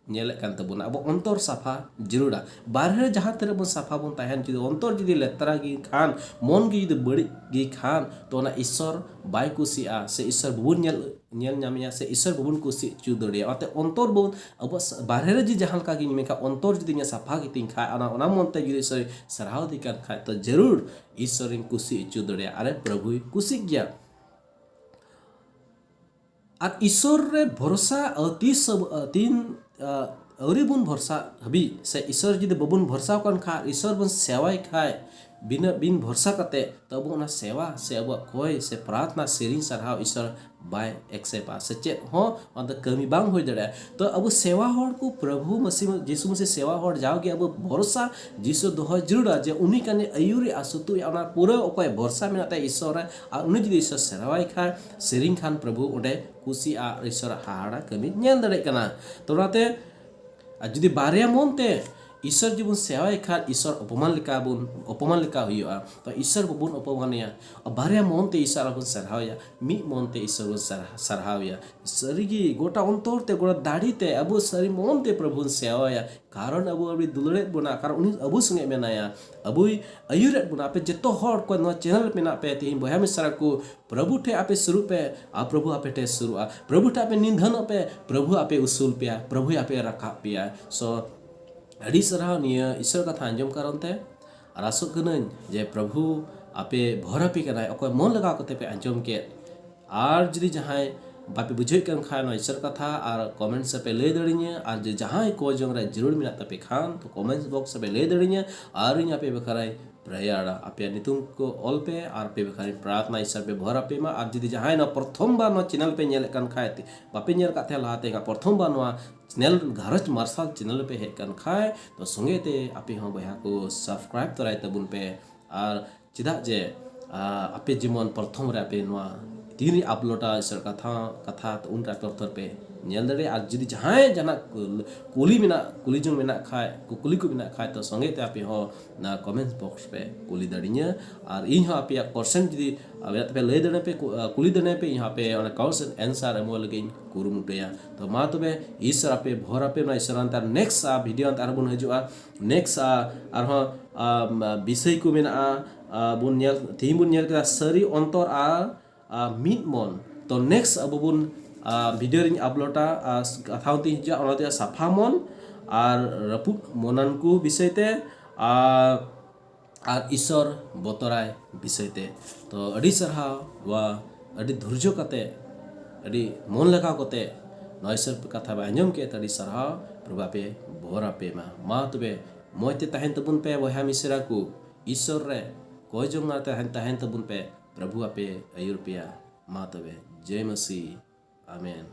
ᱧᱮᱞᱮᱫ ᱠᱟᱱ ᱛᱟᱵᱚᱱᱟ᱾ ᱟᱵᱚ ᱚᱱᱛᱚᱨ ᱥᱟᱯᱷᱟ ᱡᱟᱹᱨᱩᱲᱟ᱾ ᱵᱟᱨᱦᱮ ᱨᱮ ᱡᱟᱦᱟᱸ ᱛᱤᱱᱟᱹᱜ ᱵᱚᱱ ᱥᱟᱯᱷᱟ ᱵᱚᱱ ᱛᱟᱦᱮᱱ, ᱡᱩᱫᱤ ᱚᱱᱛᱚᱨ ᱡᱩᱫᱤ ᱞᱮᱛᱨᱟ ᱜᱮ ᱠᱷᱟᱱ, ᱢᱚᱱ ᱜᱮ ᱡᱩᱫᱤ ᱵᱟᱹᱲᱤᱡ ᱜᱮ ᱠᱷᱟᱱ, ᱛᱚ ᱚᱱᱟ ᱤᱥᱥᱚᱨ ᱵᱟᱭ ᱠᱩᱥᱤᱜᱼᱟ, ᱥᱮ ᱤᱥᱥᱚᱨ ᱵᱟᱵᱚᱱ ᱧᱮᱞ, ᱧᱮᱞ ᱧᱟᱢᱮᱭᱟ, ᱥᱮ ᱤᱥᱥᱚᱨ ᱵᱟᱵᱚᱱ ᱠᱩᱥᱤ ᱦᱚᱪᱚ ᱫᱟᱲᱮᱭᱟᱜᱼᱟ᱾ ᱚᱱᱟᱛᱮ ᱚᱱᱛᱚᱨ ᱵᱚᱱ, ᱟᱵᱚᱣᱟᱜ ᱥᱟ-, ᱵᱟᱨᱦᱮ ᱨᱮ ᱡᱩᱫᱤ ᱡᱟᱦᱟᱸ ᱞᱮᱠᱟ ᱜᱮᱧ ᱢᱮᱱᱠᱷᱟᱱ, ᱚᱱᱛᱚᱨ ᱡᱩᱫᱤ ᱤᱧᱟᱹᱜ ᱥᱟᱯᱷᱟ ᱜᱮᱛᱤᱧ ᱠᱷᱟᱡ, ᱚᱱᱟ, ᱚᱱᱟ ᱢᱚᱱᱛᱮ ᱡᱩᱫᱤ ᱤᱥᱥᱚᱨ ᱥᱟᱨᱦᱟᱣ ᱫᱤᱧ ᱠᱟᱱ ᱠᱷᱟᱡ, ᱛᱚ ᱡᱟᱹᱨᱩᱲ ᱤᱥᱥᱚᱨᱤᱧ ᱠᱩᱥᱤ ᱦᱚᱪᱚ ᱫᱟᱲᱮᱭᱟᱜᱼᱟ᱾ ᱟᱨᱮ ᱯᱨᱚᱵᱷᱩᱭ ᱠᱩᱥᱤᱜ ᱜᱮᱭᱟ᱾ ᱟᱨ ᱤᱥᱥᱚᱨ ᱨᱮ ᱵᱷᱚᱨᱥᱟ, ᱟᱹ, ᱛᱤᱥ ᱟᱵᱚ, ᱟᱹ, ᱛᱤᱱ, ᱟᱹ, ᱟᱹᱣᱨᱤ ᱵᱚᱱ ᱵᱷᱚᱨᱥᱟ ᱦᱟᱹᱵᱤᱡ, ᱥᱮ ᱤᱥᱥᱚᱨ ᱡᱩᱫᱤ ᱵᱟᱵᱚᱱ ᱵᱷᱚᱨᱥᱟ ᱠᱟᱱ ᱠᱷᱟᱡ, ᱤᱥᱥᱚᱨ ᱵᱚᱱ ᱥᱮᱣᱟᱭ ᱠᱷᱟᱡ, ᱵᱤᱱᱟᱹ, ᱵᱤᱱ ᱵᱷᱚᱨᱥᱟ ᱠᱟᱛᱮ, ᱛᱚ ᱟᱵᱚ ᱚᱱᱟ ᱥᱮᱣᱟ ᱥᱮ ᱟᱵᱚᱣᱟᱜ ᱠᱚᱭ ᱥᱮ ᱯᱨᱟᱨᱛᱷᱱᱟ, ᱥᱮᱨᱮᱧ, ᱥᱟᱨᱦᱟᱣ ᱤᱥᱥᱚᱨ ᱵᱟᱭ accept ᱟ, ᱥᱮ ᱪᱮᱫ ᱦᱚᱸ ᱚᱱᱟ ᱫᱚ ᱠᱟᱹᱢᱤ ᱵᱟᱝ ᱦᱩᱭ ᱫᱟᱲᱮᱭᱟᱜᱼᱟ᱾ ᱛᱚ ᱟᱵᱚ ᱥᱮᱣᱟ ᱦᱚᱲ ᱠᱚ, ᱯᱨᱚᱵᱷᱩ ᱢᱟᱥᱤ, ᱡᱤᱥᱩ ᱢᱟᱥᱤ ᱥᱮᱣᱟ ᱦᱚᱲ, ᱡᱟᱣᱜᱮ ᱟᱵᱚ ᱵᱷᱚᱨᱥᱟ ᱡᱤᱥᱩ ᱫᱚᱦᱚ ᱡᱟᱹᱨᱩᱲᱟ, ᱡᱮ ᱩᱱᱤ ᱠᱟᱱᱮ ᱟᱹᱭᱩᱨᱮ ᱟᱥᱩᱛᱩᱭᱟ, ᱚᱱᱟ ᱯᱩᱨᱟᱹ ᱚᱠᱚᱭ ᱵᱷᱚᱨᱥᱟ ᱢᱮᱱᱟᱜ ᱛᱟᱭᱟ ᱤᱥᱥᱚᱨ ᱨᱮ, ᱟᱨ ᱩᱱᱤ ᱡᱩᱫᱤ ᱤᱥᱥᱚᱨ ᱥᱮᱨᱣᱟᱭ ᱠᱷᱟᱱ, ᱥᱮᱨᱮᱧ ᱠᱷᱟᱱ, ᱯᱨᱚᱵᱷᱩ ᱚᱸᱰᱮ ᱠᱩᱥᱤ ᱟᱨ ᱤᱥᱥᱚᱨᱟᱜ ᱦᱟᱦᱟᱲᱟ ᱠᱟᱹᱢᱤ ᱧᱮᱞ ᱫᱟᱲᱮᱭᱟᱜ ᱠᱟᱱᱟ᱾ ᱛᱚ ᱚᱱᱟᱛᱮ, ᱟᱨ ᱡᱩᱫᱤ ᱵᱟᱨᱭᱟ ᱢᱚᱱ ᱛᱮ ᱤᱥᱚᱨ ᱡᱩᱫᱤ ᱵᱚᱱ ᱥᱮᱣᱟᱭ ᱠᱷᱟᱱ ᱤᱥᱚᱨ ᱚᱯᱚᱢᱟᱱ ᱞᱮᱠᱟ ᱵᱚᱱ ᱚᱯᱚᱢᱟᱱ ᱞᱮᱠᱟ ᱦᱩᱭᱩᱜᱼᱟ᱾ ᱛᱚ ᱤᱥᱚᱨ ᱵᱟᱵᱚᱱ ᱚᱯᱚᱢᱟᱱᱮᱭᱟ, ᱵᱟᱨᱭᱟ ᱢᱚᱱ ᱛᱮ ᱤᱥᱚᱨ ᱵᱚᱱ ᱥᱟᱨᱦᱟᱣᱮᱭᱟ, ᱢᱤᱫ ᱢᱚᱱ ᱛᱮ ᱤᱥᱚᱨ ᱵᱚᱱ ᱥᱟᱨᱦᱟᱣᱮᱭᱟ᱾ ᱥᱟᱹᱨᱤᱜᱮ ᱜᱚᱴᱟ ᱚᱱᱛᱚᱨ ᱛᱮ, ᱜᱚᱴᱟ ᱫᱟᱲᱮ ᱛᱮ ᱟᱵᱚ ᱥᱟᱹᱨᱤ ᱢᱚᱱ ᱛᱮ ᱯᱨᱚᱵᱷᱩ ᱵᱚᱱ ᱥᱮᱣᱟᱭᱟ᱾ ᱠᱟᱨᱚᱱ ᱟᱵᱚ ᱟᱹᱰᱤ ᱫᱩᱞᱟᱹᱲᱮᱫ ᱵᱚᱱᱟ, ᱠᱟᱨᱚᱱ ᱩᱱᱤ ᱟᱵᱚ ᱥᱚᱸᱜᱮ ᱢᱮᱱᱟᱭᱟ, ᱟᱵᱚᱭ ᱟᱹᱭᱩᱨᱮᱫ ᱵᱚᱱᱟ᱾ ᱟᱯᱮ ᱡᱚᱛᱚ ᱦᱚᱲ ᱠᱚ ᱱᱚᱣᱟ ᱪᱮᱱᱮᱞ ᱨᱮ ᱢᱮᱱᱟᱜ ᱯᱮ, ᱛᱮᱦᱮᱧ ᱵᱚᱭᱦᱟ ᱢᱤᱥᱨᱟ ᱠᱚ, ᱯᱨᱚᱵᱷᱩ ᱴᱷᱮᱱ ᱟᱯᱮ ᱥᱩᱨᱩᱜ ᱯᱮ ᱟᱨ ᱯᱨᱚᱵᱷᱩ ᱟᱯᱮ ᱴᱷᱮᱱ ᱥᱩᱨᱩᱜᱼᱟ᱾ ᱯᱨᱚᱵᱷᱩ ᱴᱷᱮᱱ ᱟᱯᱮ ᱱᱤᱫᱷᱟᱹᱱᱚᱜ ᱯᱮ, ᱯᱨᱚᱵᱷᱩ ᱟᱯᱮ ᱩᱥᱩᱞ ᱯᱮᱭᱟ, ᱯᱨᱚᱵᱷᱩ ᱟᱯᱮ ᱨᱟᱠᱟᱵ ᱯᱮᱭᱟ᱾ ᱥᱚ ᱟᱹᱰᱤ ᱥᱟᱨᱦᱟᱣ ᱱᱤᱭᱟᱹ ᱤᱥᱚᱨ ᱠᱟᱛᱷᱟ ᱟᱸᱡᱚᱢ ᱠᱟᱨᱚᱱ ᱛᱮ᱾ ᱟᱨ ᱟᱥᱚᱜ ᱠᱟᱹᱱᱟᱹᱧ ᱡᱮ ᱯᱨᱚᱵᱷᱩ ᱟᱯᱮ ᱵᱷᱚᱨ ᱟᱯᱮ ᱠᱟᱱᱟᱭ, ᱚᱠᱚᱭ ᱢᱚᱱ ᱞᱟᱜᱟᱣ ᱠᱟᱛᱮ ᱯᱮ ᱟᱸᱡᱚᱢ ᱠᱮᱫ᱾ ᱟᱨ ᱡᱩᱫᱤ ᱡᱟᱦᱟᱸᱭ ᱵᱟᱯᱮ ᱵᱩᱡᱷᱟᱹᱣᱮᱫ ᱠᱟᱱ ᱠᱷᱟᱱ ᱱᱚᱣᱟ ᱤᱥᱚᱨ ᱠᱟᱛᱷᱟ ᱟᱨ ᱠᱚᱢᱮᱱᱴᱥ ᱨᱮᱯᱮ ᱞᱟᱹᱭ ᱫᱟᱲᱮᱧᱟ, ᱟᱨ ᱡᱩᱫᱤ ᱡᱟᱦᱟᱸᱭ ᱠᱚ ᱡᱚᱝ ᱨᱮ ᱡᱟᱹᱨᱩᱲ ᱢᱮᱱᱟᱜ ᱛᱟᱯᱮ ᱠᱷᱟᱱ ᱛᱚ ᱠᱚᱢᱮᱱᱴᱥ ᱵᱚᱠᱥ ᱨᱮᱯᱮ ᱞᱟᱹᱭ ᱫᱟᱲᱮᱧᱟ, ᱟᱨ ᱤᱧ ᱟᱯᱮ ᱵᱟᱠᱷᱨᱟᱧ ᱯᱨᱮᱭᱟᱨᱟ᱾ ᱟᱯᱮᱭᱟᱜ ᱧᱩᱛᱩᱢ ᱠᱚ ᱚᱞ ᱯᱮ ᱟᱨ ᱟᱯᱮ ᱵᱟᱠᱷᱨᱟᱧ ᱯᱨᱟᱨᱛᱷᱱᱟ ᱤᱥᱚᱨ ᱯᱮ ᱵᱷᱚᱨ ᱟᱯᱮ ᱢᱟ᱾ ᱟᱨ ᱡᱩᱫᱤ ᱡᱟᱦᱟᱸᱭ ᱱᱚᱣᱟ ᱯᱨᱚᱛᱷᱚᱢ ᱵᱟᱨ ᱱᱚᱣᱟ ᱪᱮᱱᱮᱞ ᱯᱮ ᱧᱮᱞᱮᱫ ᱠᱟᱱ ᱠᱷᱟᱡ, ᱵᱟᱯᱮ ᱧᱮᱞ ᱠᱟᱫ ᱛᱟᱦᱮᱸᱫ ᱞᱟᱦᱟᱛᱮ, ᱮᱱᱠᱷᱟᱱ ᱯᱨᱚᱛᱷᱚᱢ ᱵᱟᱨ ᱱᱚᱣᱟ ᱪᱮᱱᱮᱞ ᱜᱷᱟᱨᱚᱸᱡᱽ ᱢᱟᱨᱥᱟᱞ ᱪᱮᱱᱮᱞ ᱯᱮ ᱦᱮᱡ ᱠᱟᱱ ᱠᱷᱟᱡ ᱛᱚ ᱥᱚᱸᱜᱮ ᱛᱮ ᱟᱯᱮ ᱦᱚᱸ ᱵᱚᱭᱦᱟ ᱠᱚ ᱥᱟᱵᱥᱠᱨᱟᱭᱤᱵ ᱛᱚᱨᱟᱭ ᱛᱟᱵᱚᱱ ᱯᱮ᱾ ᱟᱨ ᱪᱮᱫᱟᱜ ᱡᱮ ᱟᱯᱮ ᱡᱮᱢᱚᱱ ᱯᱨᱚᱛᱷᱚᱢ ᱨᱮ ᱟᱯᱮ ᱱᱚᱣᱟ ᱛᱤᱱ ᱨᱮ ᱟᱯᱞᱳᱰᱟ ᱤᱥᱚᱨ ᱠᱟᱛᱷᱟ ᱠᱟᱛᱷᱟ ᱛᱚ ᱩᱱ ᱨᱮ ᱟᱯᱮ ᱯᱨᱚᱛᱷᱚᱢ ᱯᱮ ᱧᱮᱞ ᱫᱟᱲᱮᱭᱟᱜᱼᱟ᱾ ᱟᱨ ᱡᱩᱫᱤ ᱡᱟᱦᱟᱸᱭ ᱡᱟᱦᱟᱱᱟᱜ ᱠᱩᱞ- ᱠᱩᱞᱤ ᱢᱮᱱᱟᱜ ᱠᱩᱞᱤ ᱡᱚᱝ ᱢᱮᱱᱟᱜ ᱠᱷᱟᱡ, ᱠᱩᱠᱞᱤ ᱠᱚ ᱢᱮᱱᱟᱜ ᱠᱷᱟᱡ ᱛᱚ ᱥᱚᱸᱜᱮ ᱛᱮ ᱟᱯᱮ ᱦᱚᱸ ᱚᱱᱟ ᱠᱚᱢᱮᱱᱴ ᱵᱚᱠᱥ ᱯᱮ ᱠᱩᱞᱤ ᱫᱟᱲᱮᱧᱟ᱾ ᱟᱨ ᱤᱧ ᱦᱚᱸ ᱟᱯᱮᱭᱟᱜ ᱠᱚᱥᱪᱮᱱ ᱡᱩᱫᱤ ᱢᱮᱱᱟᱜ ᱛᱟᱯᱮ ᱞᱟᱹᱭ ᱫᱟᱲᱮ ᱯᱮ, ᱠᱩ- ᱠᱩᱞᱤ ᱫᱟᱲᱮ ᱯᱮ, ᱤᱧ ᱦᱚᱸ ᱟᱯᱮ ᱚᱱᱟ ᱠᱚᱥᱪᱮᱱ ᱮᱱᱥᱟᱨ ᱮᱢᱚᱜ ᱞᱟᱹᱜᱤᱫ ᱤᱧ ᱠᱩᱨᱩᱢᱩᱴᱩᱭᱟ᱾ ᱛᱚ ᱢᱟ ᱛᱚᱵᱮ ᱤᱥᱚᱨ ᱟᱯᱮ ᱵᱷᱚᱨ ᱟᱯᱮ ᱱᱚᱣᱟ ᱤᱥᱚᱨ ᱟᱱᱛᱟᱨ ᱱᱮᱠᱥᱴ ᱵᱷᱤᱰᱤᱭᱳ ᱟᱱᱛᱟᱨ ᱵᱚᱱ ᱦᱤᱡᱩᱜᱼᱟ᱾ ᱱᱮᱠᱥᱴ ᱟᱨᱦᱚᱸ ᱟᱢ, ᱵᱤᱥᱚᱭ ᱠᱚ ᱢᱮᱱᱟᱜᱼᱟ᱾ ᱟᱨ ᱵᱚᱱ ᱧᱮᱞ ᱛᱮᱦᱮᱧ ᱵᱚᱱ ᱧᱮᱞ ᱠᱮᱫᱟ ᱥᱟᱹᱨᱤ ᱚᱱᱛᱚᱨ ᱟᱨ ᱟᱨ ᱢᱤᱫ ᱢᱚᱱ᱾ ᱛᱚ ᱱᱮᱠᱥᱴ ᱟᱵᱚ ᱵᱚᱱ ᱵᱷᱤᱰᱤᱭᱳ ᱨᱤᱧ ᱟᱯᱞᱳᱰᱟ ᱟᱨ ᱠᱟᱛᱷᱟ ᱦᱚᱸᱛᱤᱧ ᱦᱤᱡᱩᱜᱼᱟ, ᱚᱱᱟ ᱫᱚ ᱥᱟᱯᱷᱟ ᱢᱚᱱ ᱟᱨ ᱨᱟᱹᱯᱩᱫ ᱢᱚᱱᱟᱱ ᱠᱚ ᱵᱤᱥᱚᱭ ᱛᱮ ᱟᱨ ᱟᱨ ᱤᱥᱚᱨ ᱵᱚᱛᱚᱨᱟᱭ ᱵᱤᱥᱚᱭ ᱛᱮ᱾ ᱛᱚ ᱟᱹᱰᱤ ᱥᱟᱨᱦᱟᱣ ᱱᱚᱣᱟ ᱟᱹᱰᱤ ᱫᱷᱳᱨᱡᱚ ᱠᱟᱛᱮ, ᱟᱹᱰᱤ ᱢᱚᱱ ᱞᱟᱜᱟᱣ ᱠᱟᱛᱮ ᱱᱚᱣᱟ ᱤᱥᱚᱨ ᱠᱟᱛᱷᱟ ᱯᱮ ᱟᱸᱡᱚᱢ ᱠᱮᱫ ᱛᱮ ᱟᱹᱰᱤ ᱥᱟᱨᱦᱟᱣ᱾ ᱯᱨᱚᱵᱷᱩ ᱟᱯᱮ ᱵᱷᱚᱨ ᱟᱯᱮ ᱢᱟ᱾ ᱢᱟ ᱛᱚᱵᱮ ᱢᱚᱡᱽ ᱛᱮ ᱛᱟᱦᱮᱱ ᱛᱟᱵᱚᱱ ᱯᱮ ᱵᱚᱭᱦᱟ ᱢᱤᱥᱨᱟ ᱠᱚ, ᱤᱥᱚᱨ ᱨᱮ ᱠᱚᱭ ᱡᱚᱝ ᱛᱟᱦᱮᱱ ᱛᱟᱦᱮᱱ ᱛᱟᱵᱚᱱ ᱯᱮ᱾ ᱯᱨᱚᱵᱷᱩ ᱟᱯᱮ ᱟᱹᱭᱩᱨ ᱯᱮᱭᱟ᱾ ᱢᱟ ᱛᱚᱵᱮ ᱡᱚᱭ ᱢᱟᱥᱤ, ᱟᱢᱮᱱ᱾